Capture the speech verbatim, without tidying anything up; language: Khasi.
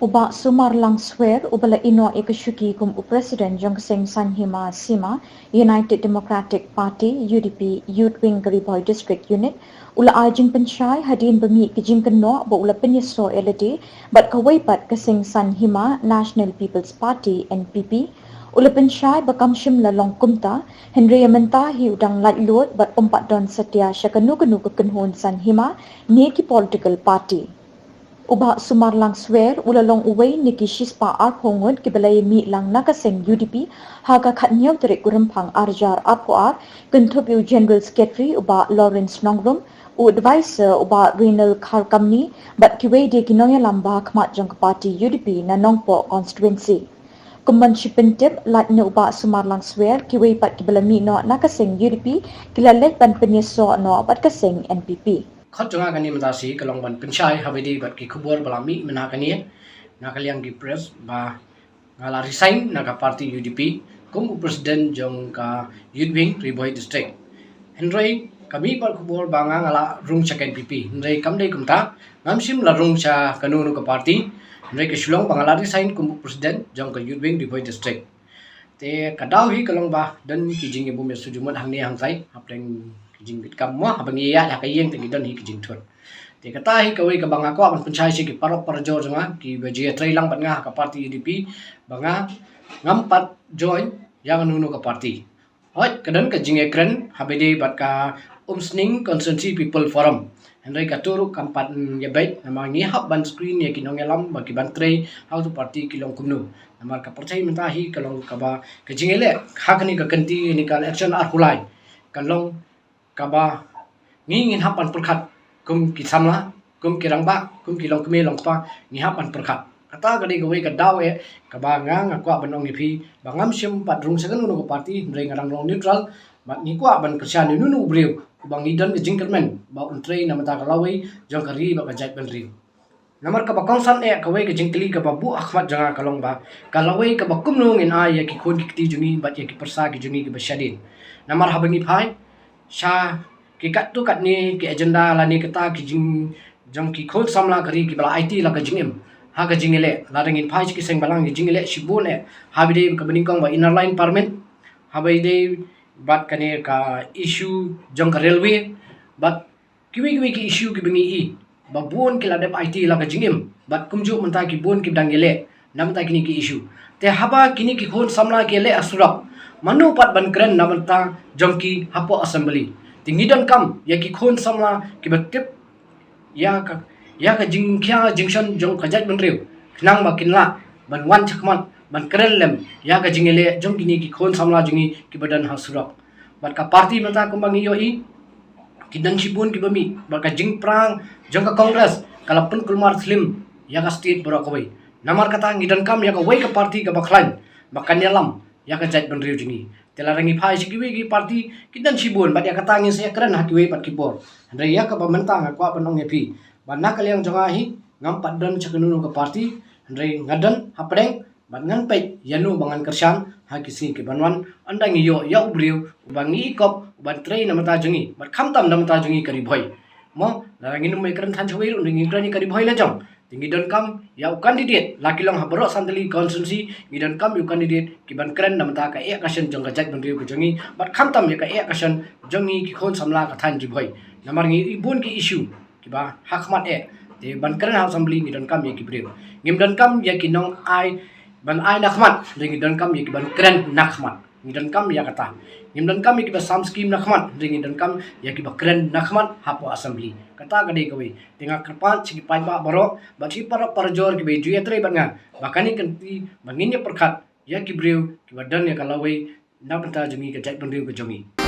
U Bah Sumar Langswer, uba la ïehnoh ïa ka shuki kum u President jong ka seng Saiñ Hima Sima, United Democratic Party, U D P, Youth Wing ka Ri Bhoi District Unit, u la ai jingpynshai hadien ba mih ka jingkynnoh ba u la pynïasoh ïa lade bad kawei pat ka seng Saiñ Hima National People's Party, N P P. U la pynshai ba kam shym la long kumta, hynrei mynta hi u dang laitluid bad um pat don satia sha kano kano ka kynhun Saiñ Hima ne ki political party. U Bah Sumar Langswer u la long uwei na ki shispah arphew ngut kiba la ïamih lang na ka seng U D P ha ka khathynñiew tarik u Rymphang arhajar arphew ar, kynthup ïa u General Secretary u Bah Lawrence Nongrum, u Advisor u Bah Renal Kharkamni bad kiwei de ki nongïalam ba hakhmat jong ka party U D P na Nongpoh Constituency. Kum ban shu pyntip, lait na u Bah Sumar Langswer, kiwei pat kiba la mih noh na ka seng U D P ki la leit ban pynïasoh noh bad ka seng N P P. Khot jong nga kane mynta shi ka long ban pynshai ha ba ïadei bad ki khubor ba la mih mynha kane. Na ka liang ki press ba nga la resign na ka party U D P kum u President jong ka Youth Wing Ri Bhoi District. Hynrei ka mih bad khubor ba nga nga la rung sha ka N P P, hynrei kam dei kumta, ngam shym la rung sha kano kano ka party. Hynrei ka shu long ba nga la resign kum u President jong ka Youth Wing Ri Bhoi District. Te ka daw hi ka long ba don ki jingïabum ïasuk jingmut hangne hangtai hapdeng ki jingkit kam mo, haba ngi ïaid ha ka ïing te ngi don hi ki jingthut. Te kata hi kawei kaba nga kwah ban pynshai sha ki paralok parajor jong nga kiba ju ïatrei lang bad nga ha ka party U D P ba nga ngam pat join ïa kano kano ka party. Hooid, ka don ka jingïakren ha ba ïadei bad ka Umsning Constituency People Forum. Hynrei kato ruh kam pat, mm, ïabeit namar ngi hap ban screen ïa ki nongïalam ba ki ban trei ha kato party ki long kumno. Namar ka pyrthei mynta hi ka long kaba ka jingïaleh ha kane ka kynti, kane ka election arphew lai ka long kaba ngi ngin hap ban pyrkhat kum ki samla, kum ki rangbah, kum ki longkmie longkpa, ngi hap ban pyrkhat. Kata ka dei kawei ka daw eh kaba nga nga kwah ban ong ïa phi ba ngam shym pat rung sha kano kano ka party, hynrei nga dang long neutral bad ngi kwah ban kyrshan ïa uno uno u briew uba ngi don ka jingkyrmen ba un trei na bynta ka lawei jong ka ri bad ka jaitbynriew. Namar kaba kongsan eh kawei ka jingkylli kaba buh ha khmat jong nga ka long ba ka lawei kaba kumno ngin ai ïa ki khun ki kti jong ngi bad ïa ki pyrsa ki jong ngi kiba shadien. Namar haba ngi phai sha ki katto katne ki agenda lane kata ki jing jong ki khun samla ka ri kiba la aiti la ka jingim ha ka jingïaleh, lada ngin phai sha ki seng balang ki jingïaleh shibun eh ha ba ïadei kaba nyngkong ba Inner Line Permit, ha ba ïadei bad kane ka issue jong ka railway bad kiwei kiwei ki issue kiba ngi i ba bun ki la dep aiti la ka jingim bad kumjuh mynta ki bun ki dang ïaleh na bynta kine ki issue. Te haba kine ki khun samla ki ïaleh ha surok, mano pat ban kren na bynta jong ki hapoh assembly? Te ngi donkam ïa ki khun samla kiba tip ïa ka, ïa ka jingkhia jingshon jong ka jaitbynriew khnang ba kin lah ban wan shakhmat ban kren lem ïa ka jingïaleh jong kine ki khun samla jong ngi kiba don ha surok. Bad ka party mynta kumba ngi ïohi ki don shibun kiba mih bad ka jingpyrshang jong ka Congress ka la pynkulmar slim ïa ka state baroh kawei. Namar kata ngi donkam ïa kawei ka party kaba khlaiñ ba kan ïalam ïa ka jaitbynriew jong ngi. Te lada ngi phai sha kiwei ki party ki don shibun bad ïa kata ngin sa ïakren ha kiwei pat ki por. Hynrei ïa kaba mynta nga kwah ban ong ïa phi ba na ka liang jong nga hi ngam pat don sha kano kano ka party, hynrei nga don hapdeng bad ngan peit ïano ba ngan kyrshan ha ki sngi ki ban wan, ynda ngi ïoh ïa u briew uba ngi i kop uban trei na bynta jong ngi bad khamtam na bynta jong ngi ka Ri Bhoi. Mo, lada ngin ym ïakren than shawei ruh, ngin kren ïa ka Ri Bhoi la jong. Te ngi donkam ïa u candidate, la ki long ha baroh san tylli constituency, ngi donkam ïa u candidate kiban kren na bynta ka eh ka shen jong ka jaitbynriew ka jong ngi bad khamtam ïa ka eh ka shen jong ngi ki khun samla ka thaiñ Ri Bhoi. Namar ngi i bun ki issue kiba ha khmat eh. Te ban kren ha assembly ngi donkam ïa ki briew. Ngim donkam ïa ki nong ai ban ai na khmat, hynrei ngi donkam ïa kiban kren na khmat. Ngi donkam ïa kata. Ngim donkam ïa kiba sam skim na khmat, hynrei ngi donkam ïa kiba kren na khmat hapoh assembly. Kata ka dei kawei. Te nga kyrpad sha ki paidbah baroh bad sha ki paralok parajor kiba ju ïatrei bad nga ba kane ka kynti ba ngin ïa pyrkhat ïa ki briew kiba don ïa ka lawei na bynta jong ngi ka jaitbynriew ka jong ngi.